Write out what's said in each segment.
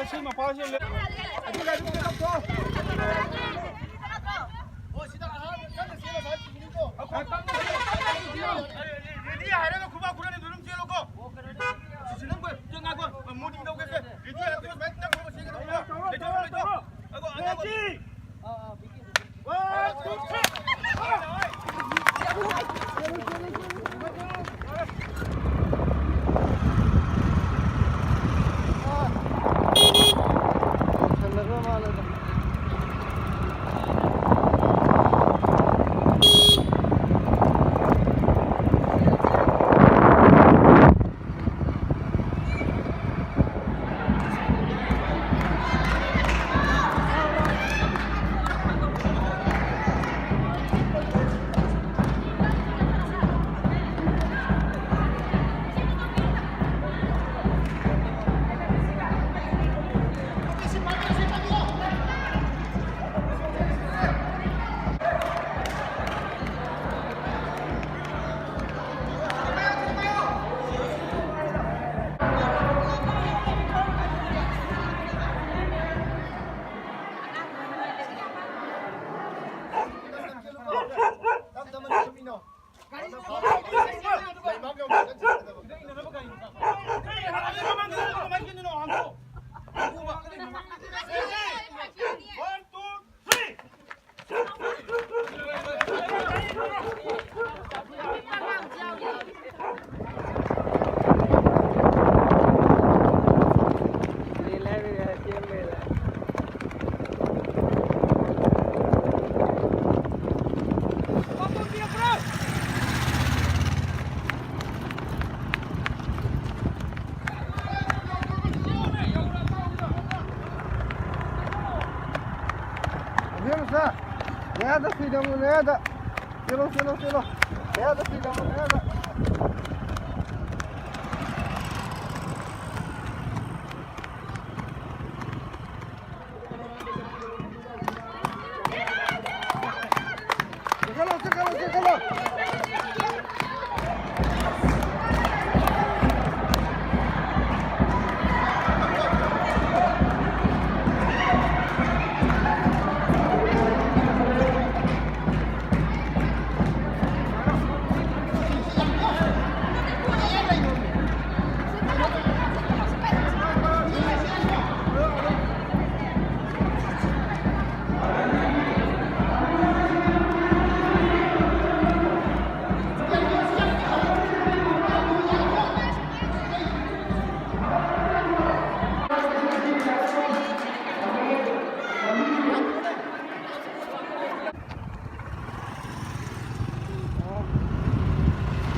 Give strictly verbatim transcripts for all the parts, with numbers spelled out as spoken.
ꯁꯤ ꯃꯄꯥꯁꯤ ꯂꯩ꯫ ꯑꯗꯨꯒ ꯑꯗꯨꯝ ꯆꯠꯂꯣ꯫ ꯑꯣ, ꯁꯤꯗ ꯑꯍꯥꯟꯕ ꯀꯟꯅ ꯆꯦꯜꯂꯣ, ꯁꯥꯏ ꯄꯨꯈ꯭ꯔꯤꯗꯣ꯫ ꯑꯩꯈꯣꯏ ꯀꯟꯅ ꯆꯦꯜꯂꯣ, ꯁꯥꯏ ꯄꯨꯈ꯭ꯔꯤꯗꯣ꯫ ꯔꯦꯗꯤ ꯍꯥꯏꯔꯒ ꯈꯨꯕꯥꯛ ꯈꯨꯔꯅꯤꯗꯣ ꯑꯗꯨꯝ ꯆꯦꯜꯂꯣꯀꯣ꯫ ꯁꯤꯁꯤ ꯅꯪ ꯀꯣꯏ, ꯆꯦ ꯉꯥꯏꯈꯣ꯫ ꯃꯣꯗꯤ ꯂꯧꯒꯦꯁꯦ꯫ ꯔꯦꯗꯤ ꯍꯥꯏꯔꯒ ꯁꯨꯃꯥꯏꯅ ꯆꯪꯉꯣ, ꯆꯦꯜꯂꯣ꯫ ꯂꯩꯊꯣꯛꯑꯣ, ꯂꯩꯊꯣꯛꯑꯣ꯫ ꯑꯒꯣ, ꯑꯒꯣ, ꯑꯒꯣ꯫ ꯌꯥꯗ ꯐꯤꯗꯝ ꯌꯥꯗ꯫ ꯆꯦꯜꯂꯣ, ꯆꯦꯜꯂꯣ, ꯆꯦꯜꯂꯣ꯫ ꯃꯌꯥꯗ ꯐꯤ ꯂꯪꯉꯣ, ꯃꯌꯥꯗ꯫ ꯆꯦꯟꯈꯠꯂꯣ, ꯆꯦꯟꯈꯠꯂꯣ, ꯆꯦꯟꯈꯠꯂꯣ꯫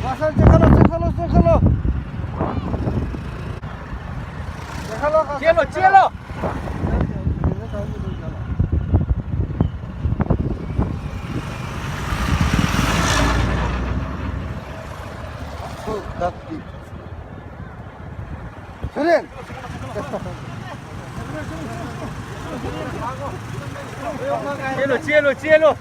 ꯉꯥꯛꯁꯪ ꯆꯦꯟꯈꯠꯂꯣ, ꯆꯦꯟꯈꯠꯂꯣ, ꯆꯦꯟꯈꯠꯂꯣ꯫ ꯆꯦꯟꯈꯠꯂꯣ, ꯉꯥꯛꯁꯪ ꯆꯦꯜꯂꯣ, ꯆꯦꯟꯈꯠꯂꯣ꯫ ꯆꯦꯜꯂꯣ꯫ ꯁꯨ ꯗꯛꯇꯤ꯫ ꯁꯨꯔꯦꯟ! ꯆꯦꯜꯂꯣ, ꯆꯦꯜꯂꯣ, ꯆꯦꯜꯂꯣ!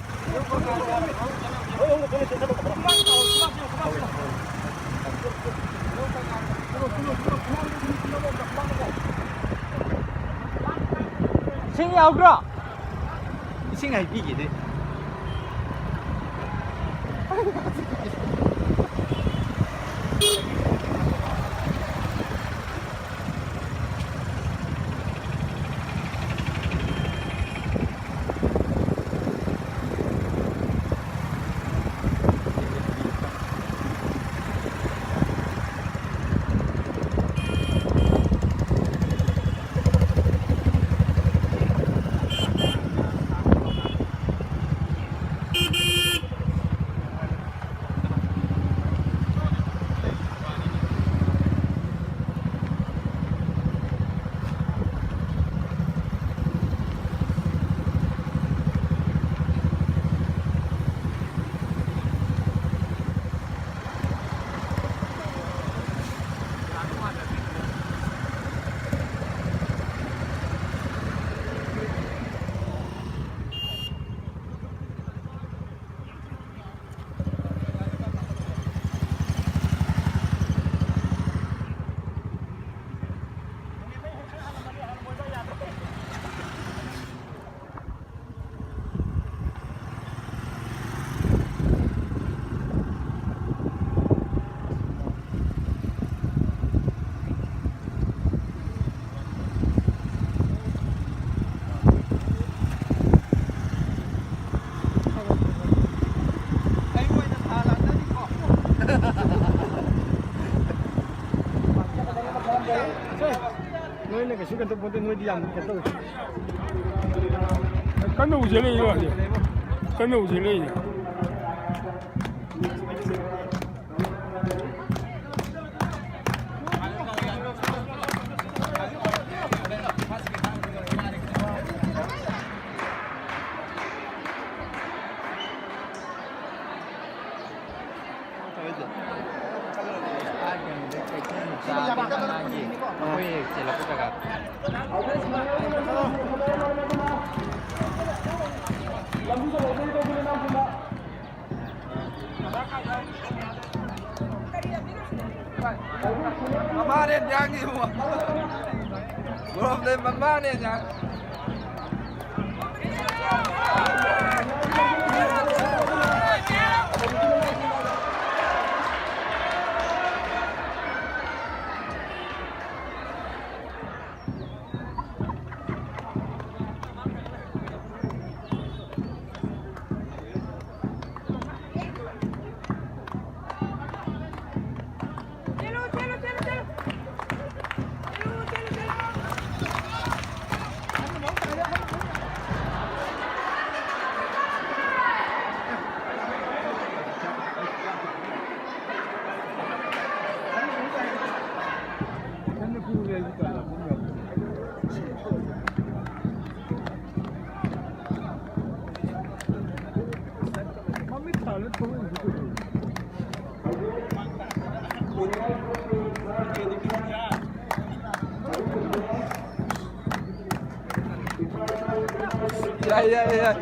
ꯏꯁꯤꯡ ꯌꯥꯎꯕ꯭ꯔꯣ? ꯏꯁꯤꯡ ꯍꯩꯕꯤꯒꯦꯗꯤ꯫ ꯅꯣꯏꯅ ꯀꯩꯁꯨ ꯀꯩꯅꯣ ꯇꯧꯄꯣꯟꯇꯦ, ꯅꯣꯏꯗꯤ ꯌꯥꯝ ꯀꯩꯅꯣ ꯇꯧꯏ꯫ ꯀꯟꯅ ꯎꯖꯜꯂꯛꯏ ꯍꯧꯖꯤꯛ꯫ ꯀꯟꯅ ꯎꯖꯜꯂꯛꯏ꯫ ꯑꯩꯈꯣꯏ ꯆꯦꯜꯂꯛꯄ ꯖꯒꯥ꯫ ꯃꯃꯥꯅꯦ ꯌꯥꯡꯉꯤ ꯏꯕꯨꯡꯉꯣ꯫ ꯃꯣꯔꯣꯝꯗꯩ ꯃꯃꯥꯅꯦ ꯌꯥꯡ꯫ ꯌꯥꯏ, ꯌꯥꯏ, ꯌꯥꯏ꯫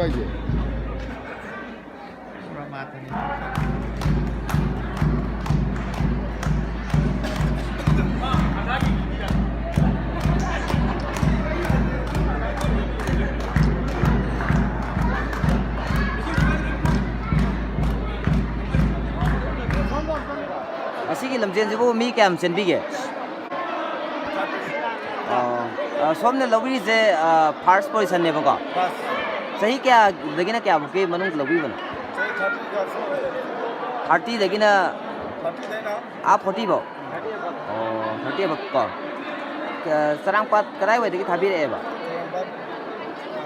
ꯍꯥꯏꯁꯦ꯫ ꯉꯁꯤꯒꯤ ꯂꯝꯖꯦꯟꯁꯤꯕꯨ ꯃꯤ ꯀꯌꯥꯝ ꯆꯦꯟꯕꯤꯒꯦ? ꯑꯣ, ꯑ, ꯁꯣꯝꯅ ꯂꯧꯕꯤꯔꯤꯁꯦ, ꯑ, first positionꯅꯦꯕꯀꯣ? First꯫ ꯆꯍꯤ ꯀꯌꯥꯗꯒꯤꯅ ꯀꯌꯥꯐꯧꯀꯤ ꯃꯅꯨꯡꯗ ꯂꯧꯕꯤꯕꯅꯣ? ꯆꯍꯤ thirty ꯒ ꯁꯨꯔꯦ꯫ Thirtyꯗꯒꯤꯅ? Thirtyꯗꯩꯅ꯫ ꯑꯥ, forty ꯐꯥꯎ? ꯑꯣ, thirty ꯑꯕꯞ ꯀꯣ꯫ ꯑ, ꯆꯔꯥꯡꯄꯥꯠ ꯀꯗꯥꯏꯋꯥꯏꯗꯒꯤ ꯊꯥꯕꯤꯔꯛꯑꯦꯕ? ꯆꯔꯥꯡꯄꯥꯠ, ꯑ,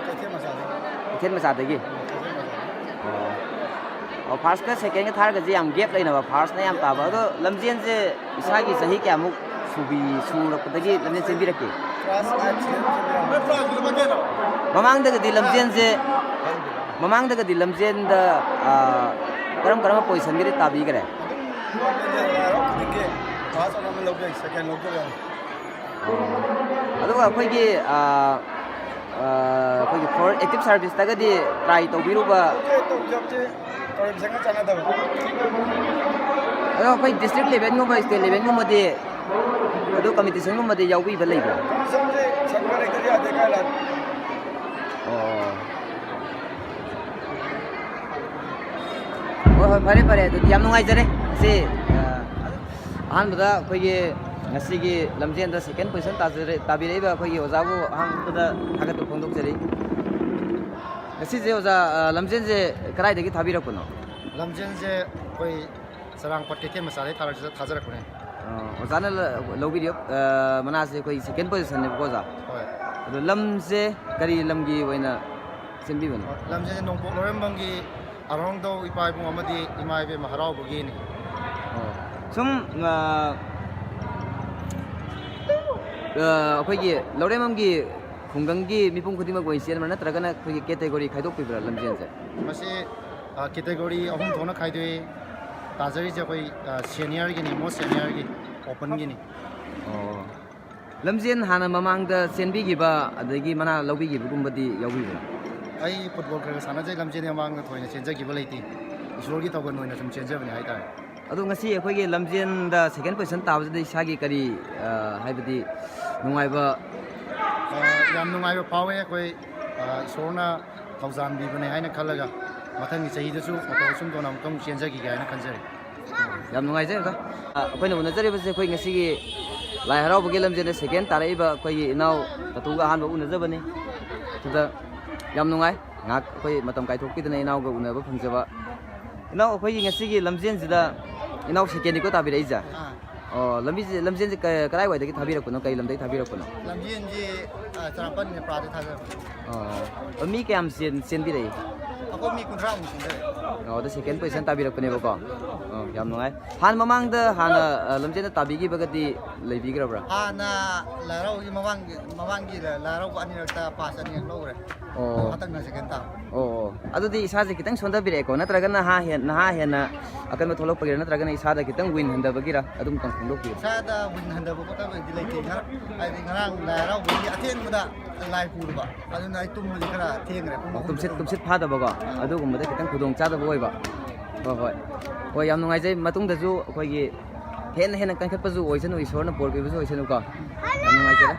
ꯀꯩꯊꯦꯜ ꯃꯆꯥꯗꯒꯤ꯫ ꯀꯩꯊꯦꯜ ꯃꯆꯥꯗꯒꯤ? ꯎꯝ, ꯀꯩꯊꯦꯜ ꯃꯆꯥꯗꯒꯤ꯫ ꯑꯣ꯫ ꯑꯣ, firstꯀ secondꯀ ꯊꯥꯔꯒꯁꯦ ꯌꯥꯝ gap ꯂꯩꯅꯕ, firstꯅ ꯌꯥꯝ ꯇꯥꯕ꯫ ꯑꯗꯣ ꯂꯝꯖꯦꯟꯁꯦ ꯏꯁꯥꯒꯤ ꯆꯍꯤ ꯀꯌꯥꯃꯨꯛ ꯁꯨꯕꯤ-, ꯁꯨꯔꯛꯄꯗꯒꯤ ꯂꯝꯖꯦꯟ ꯆꯦꯟꯕꯤꯔꯛꯀꯦ? Class eight ꯁꯤꯗ ꯆꯦꯟꯕꯤꯔꯛꯑꯦ꯫ ꯃꯃꯥꯡꯗꯒꯗꯤ ꯂꯝꯖꯦꯟꯁꯦ, ꯃꯃꯥꯡꯗꯒꯗꯤ ꯂꯝꯖꯦꯟꯗ, ꯑ, ꯀꯔꯝ ꯀꯔꯝꯕ positionꯒꯗꯤ ꯇꯥꯕꯤꯈ꯭ꯔꯦ? ꯑꯗꯨꯝ ꯂꯝꯖꯦꯜ ꯍꯥꯏꯔꯣ ꯈꯨꯗꯤꯡꯒꯤ first ꯑꯃ ꯂꯧꯖꯩ, second ꯂꯧꯖꯕ ꯌꯥꯎꯏ꯫ ꯑꯗꯨꯒ ꯑꯩꯈꯣꯏꯒꯤ, ꯑ, ꯑ, ꯑꯩꯈꯣꯏꯒꯤ for active serviceꯇꯒꯗꯤ try ꯇꯧꯕꯤꯔꯨꯕ? ꯇꯧꯖꯩ, ꯇꯧꯖꯕꯁꯦ ꯇꯧꯔꯤꯕꯁꯤꯒ ꯆꯥꯟꯅꯗꯕ꯫ ꯑꯗꯣ ꯑꯩꯈꯣꯏ district levelꯒꯨꯝꯕ, state levelꯒꯨꯝꯕꯗꯤ ꯑꯗꯨ competitionꯒꯨꯝꯕꯗꯤ ꯌꯥꯎꯕꯤꯕ ꯂꯩꯕ꯭ꯔꯥ? Competitionꯁꯦ ꯁꯔꯀꯥꯔ ꯂꯩꯇ꯭ꯔꯗꯤ ꯌꯥꯗꯦ, ꯀꯥꯏ ꯂꯥꯛ-? ꯑꯣ꯫ ꯍꯣꯏ, ꯍꯣꯏ, ꯐꯔꯦ, ꯐꯔꯦ꯫ ꯑꯗꯨꯗꯤ ꯌꯥꯝ ꯅꯨꯡꯉꯥꯏꯖꯔꯦ꯫ ꯁꯤ, ꯑ, ꯑꯍꯥꯟꯕꯗ ꯑꯩꯈꯣꯏꯒꯤ ꯉꯁꯤꯒꯤ ꯂꯝꯖꯦꯟꯗ second position ꯇꯥꯖꯔꯦ-, ꯇꯥꯕꯤꯔꯛꯏꯕ ꯑꯩꯈꯣꯏꯒꯤ ꯑꯣꯖꯥꯕꯨ ꯑꯍꯥꯟꯕꯗ ꯊꯥꯒꯠꯄ ꯐꯣꯡꯗꯣꯛꯆꯔꯤ꯫ ꯉꯁꯤꯁꯦ ꯑꯣꯖꯥ, ꯑ, ꯂꯝꯖꯦꯟꯁꯦ ꯀꯗꯥꯏꯗꯒꯤ ꯊꯥꯕꯤꯔꯛꯄꯅꯣ? ꯂꯝꯖꯦꯟꯁꯦ ꯑꯩꯈꯣꯏ ꯆꯔꯥꯡꯄꯥꯠ ꯀꯩꯊꯦꯜ ꯃꯆꯥꯗꯒꯤ ꯊꯥꯔꯛ-, ꯊꯥꯖꯔꯛꯄꯅꯦ꯫ ꯑ, ꯑꯣꯖꯥꯅ ꯂ-, ꯂꯧꯕꯤꯔꯤꯕ, ꯑ, ꯃꯅꯥꯁꯦ ꯑꯩꯈꯣꯏ second positionꯅꯦꯕꯀꯣ, ꯑꯣꯖꯥ? ꯍꯣꯏ꯫ ꯑꯗꯣ ꯂꯝꯁꯦ ꯀꯔꯤ ꯂꯝꯒꯤ ꯑꯣꯏꯅ ꯆꯦꯟꯕꯤꯕꯅꯣ? ꯂꯝꯁꯦ ꯅꯣꯡꯄꯣꯛ ꯂꯧꯔꯦꯝꯕꯝꯒꯤ ꯑꯔꯣꯡꯗꯧ ꯏꯄꯥ ꯏꯕꯨꯡ ꯑꯃꯗꯤ ꯏꯃꯥ ꯏꯕꯦꯝꯃ ꯍꯔꯥꯎꯕꯒꯤꯅꯤ꯫ ꯑꯣ꯫ ꯁꯨꯝ, ꯑ, ꯑ, ꯑꯩꯈꯣꯏꯒꯤ ꯂꯧꯔꯦꯝꯕꯝꯒꯤ ꯈꯨꯡꯒꯪꯒꯤ ꯃꯤꯄꯨꯝ ꯈꯨꯗꯤꯡꯃꯛ ꯑꯣꯏꯅ ꯆꯦꯟꯕ꯭ꯔꯥ, ꯅꯠꯇ꯭ꯔꯒꯅ ꯑꯩꯈꯣꯏꯒꯤ category ꯈꯥꯏꯗꯣꯛꯄꯤꯕ꯭ꯔꯥ ꯂꯝꯖꯦꯟꯁꯦ? ꯃꯁꯤ, ꯑ, category ꯑꯍꯨꯝ ꯊꯣꯛꯅ ꯈꯥꯏꯗꯣꯛꯏ꯫ ꯇꯥꯖꯔꯤꯁꯦ ꯑꯩꯈꯣꯏ, ꯑ, seniorꯒꯤꯅꯤ, most seniorꯒꯤ, openꯒꯤꯅꯤ꯫ ꯑꯣ꯫ ꯂꯝꯖꯦꯟ ꯍꯥꯟꯅ ꯃꯃꯥꯡꯗ ꯆꯦꯟꯕꯤꯈꯤꯕ ꯑꯗꯒꯤ ꯃꯅꯥ ꯂꯧꯕꯤꯈꯤꯕꯒꯨꯝꯕꯗꯤ ꯌꯥꯎꯕꯤꯕ꯭ꯔꯥ? ꯑꯩ ꯐꯨꯠꯕꯣꯜ ꯈꯔ ꯈꯔ ꯁꯥꯟꯅꯖꯩ, ꯂꯝꯖꯦꯜꯗꯤ ꯃꯃꯥꯡꯗ ꯊꯣꯏꯅ ꯆꯦꯟꯖꯈꯤꯕ ꯂꯩꯇꯦ꯫ ꯏꯁꯣꯔꯒꯤ ꯊꯧꯒꯜ ꯑꯣꯏꯅ ꯁꯨꯝ ꯆꯦꯟꯖꯕꯅꯤ ꯍꯥꯏꯇꯥꯔꯦ꯫ ꯑꯗꯣ ꯉꯁꯤ ꯑꯩꯈꯣꯏꯒꯤ ꯂꯝꯖꯦꯟꯗ ꯁꯦꯀꯦꯟ ꯄꯣꯖꯤꯁꯟ ꯇꯥꯕꯁꯤꯗ ꯏꯁꯥꯒꯤ ꯀꯔꯤ, ꯑ, ꯍꯥꯏꯕꯗꯤ ꯅꯨꯡꯉꯥꯏꯕ? ꯑ, ꯌꯥꯝ ꯅꯨꯡꯉꯥꯏꯕ ꯐꯥꯎꯋꯦ꯫ ꯑꯩꯈꯣꯏ, ꯑ, ꯏꯁꯣꯔꯅ ꯊꯧꯖꯥꯟꯕꯤꯕꯅꯦ ꯍꯥꯏꯅ ꯈꯜꯂꯒ ꯃꯊꯪꯒꯤ ꯆꯍꯤꯗꯁꯨ ꯃꯇꯧ ꯑꯁꯨꯝ ꯇꯧꯅ ꯑꯃꯨꯛꯇꯪ ꯆꯦꯟꯖꯈꯤꯒꯦ ꯍꯥꯏꯅ ꯈꯟꯖꯔꯤ꯫ ꯌꯥꯝ ꯅꯨꯡꯉꯥꯏꯖꯩ ꯑꯣꯖꯥ꯫ ꯑ, ꯑꯩꯈꯣꯏꯅ ꯎꯅꯖꯔꯤꯕꯁꯦ ꯑꯩꯈꯣꯏ ꯉꯁꯤꯒꯤ ꯂꯥꯏ ꯍꯔꯥꯎꯕꯒꯤ ꯂꯝꯖꯦꯟꯗ ꯁꯦꯀꯦꯟ ꯇꯥꯔꯛꯏꯕ ꯑꯩꯈꯣꯏꯒꯤ ꯏꯅꯥꯎ ꯇꯥꯇꯨꯒ ꯑꯍꯥꯟꯕ ꯎꯅꯖꯕꯅꯤ꯫ ꯁꯤꯗ ꯌꯥꯝ ꯅꯨꯡꯉꯥꯏ, ꯉꯥꯏꯍꯥꯛ ꯑꯩꯈꯣꯏ ꯃꯇꯝ ꯀꯥꯏꯊꯣꯛꯄꯤꯗꯅ ꯏꯅꯥꯎꯒ ꯎꯅꯕ ꯐꯪꯖꯕ꯫ ꯏꯅꯥꯎ, ꯑꯩꯈꯣꯏꯒꯤ ꯉꯁꯤꯒꯤ ꯂꯝꯖꯦꯟꯁꯤꯗ ꯏꯅꯥꯎ ꯁꯦꯀꯦꯟꯅꯤꯀꯣ ꯇꯥꯕꯤꯔꯛꯏꯁꯦ? ꯑꯥ, ꯑꯣ, ꯂꯝꯕꯤꯁꯦ, ꯂꯝꯖꯦꯟꯁꯦ ꯀ-, ꯀꯗꯥꯏꯋꯥꯏꯗꯒꯤ ꯊꯥꯕꯤꯔꯛꯄꯅꯣ? ꯀꯩ ꯂꯝꯗꯒꯤ ꯊꯥꯕꯤꯔꯛꯄꯅꯣ? ꯂꯝꯖꯦꯟꯁꯦ, ꯑ, ꯆꯃꯥꯄꯟ ꯅꯦꯄ꯭ꯔꯥꯗ ꯊꯥꯖꯕ꯫ ꯑꯣ, ꯃꯤ ꯀꯌꯥꯝ ꯆꯦꯟ-, ꯆꯦꯟꯕꯤꯔꯛꯏ? ꯑꯩꯈꯣꯏ ꯃꯤ ꯀꯨꯟꯊ꯭ꯔꯥꯃꯨꯛ ꯆꯦꯟꯖꯔꯦ꯫ ꯑꯣ, ꯑꯗ ꯁꯦꯀꯦꯟ ꯄꯣꯖꯤꯁꯟ ꯇꯥꯕꯤꯔꯛꯄꯅꯦꯕꯀꯣ꯫ ꯑꯣ, ꯌꯥꯝ ꯅꯨꯡꯉꯥꯏ꯫ ꯍꯥꯟꯅ ꯃꯃꯥꯡꯗ ꯍꯥꯟꯅ, ꯑ, ꯂꯝꯖꯦꯟꯗ ꯇꯥꯕꯤꯈꯤꯕꯒꯗꯤ ꯂꯩꯕꯤꯈ꯭ꯔꯕ꯭ꯔꯥ? ꯍꯥꯟꯅ ꯂꯥꯏ ꯍꯔꯥꯎꯕꯒꯤ ꯃꯃꯥꯡꯒꯤ, ꯃꯃꯥꯡꯒꯤ ꯂꯥꯏ ꯍꯔꯥꯎꯕ ꯑꯅꯤꯔꯛꯇ ꯄ꯭ꯔꯥꯏꯖ ꯑꯅꯤꯔꯛ ꯂꯧꯈ꯭ꯔꯦ꯫ ꯑꯣ꯫ ꯍꯟꯗꯛꯅ ꯁꯦꯀꯦꯟ ꯇꯥꯕ꯫ ꯑꯣ, ꯑꯣ꯫ ꯑꯗꯨꯗꯤ ꯏꯁꯥꯁꯦ ꯈꯤꯇꯪ ꯁꯣꯟꯊꯕꯤꯔꯛꯑꯦꯀꯣ, ꯅꯠꯇ꯭ꯔꯒꯅ ꯅꯍꯥ ꯍꯦꯟ-, ꯅꯍꯥ ꯍꯦꯟꯅ ꯑꯀꯟꯕ ꯊꯣꯛꯂꯛꯄꯒꯤꯔ, ꯅꯠꯇ꯭ꯔꯒꯅ ꯏꯁꯥꯗ ꯈꯤꯇꯪ ꯋꯤꯟ ꯍꯟꯊꯕꯒꯤꯔ, ꯑꯗꯨꯝꯇꯪ ꯐꯣꯡꯗꯣꯛꯄꯤꯌꯨ꯫ ꯏꯁꯥꯗ ꯋꯤꯟ ꯍꯟꯊꯕ ꯈꯣꯠꯊꯕꯗꯤ ꯂꯩꯇꯦ꯫ ꯉꯔꯥꯡ, ꯍꯥꯏꯗꯤ ꯉꯔꯥꯡ ꯂꯥꯏ ꯍꯔꯥꯎꯕꯒꯤ ꯑꯊꯦꯡꯕꯗ ꯂꯥꯏ ꯄꯨꯔꯨꯕ, ꯑꯗꯨꯅ ꯑꯩ ꯇꯨꯝꯕꯁꯦ ꯈꯔ ꯊꯦꯡꯈ꯭ꯔꯦ꯫ ꯄꯨꯡ ꯑꯣ, ꯑꯍꯨꯝ ꯇꯨꯝꯁꯤꯠ, ꯇꯨꯝꯕ꯫ ꯇꯨꯝꯁꯤꯠ ꯐꯥꯗꯕꯀꯣ, ꯑꯗꯨꯒꯨꯝꯕꯗ ꯈꯤꯇꯪ ꯈꯨꯗꯣꯡ ꯆꯥꯗꯕ ꯑꯣꯏꯕ꯫ ꯍꯣꯏ, ꯍꯣꯏ꯫ ꯍꯣꯏ, ꯌꯥꯝ ꯅꯨꯡꯉꯥꯏꯖꯩ꯫ ꯃꯇꯨꯡꯗꯁꯨ ꯑꯩꯈꯣꯏꯒꯤ ꯍꯦꯟꯅ ꯍꯦꯟꯅ ꯀꯟꯈꯠꯄꯁꯨ ꯑꯣꯏꯁꯅꯨ, ꯏꯁꯣꯔꯅ ꯕꯣꯔ ꯄꯤꯕꯁꯨ ꯑꯣꯏꯁꯅꯨꯀꯣ꯫ ꯌꯥꯝ ꯅꯨꯡꯉꯥꯏꯖꯔꯦ꯫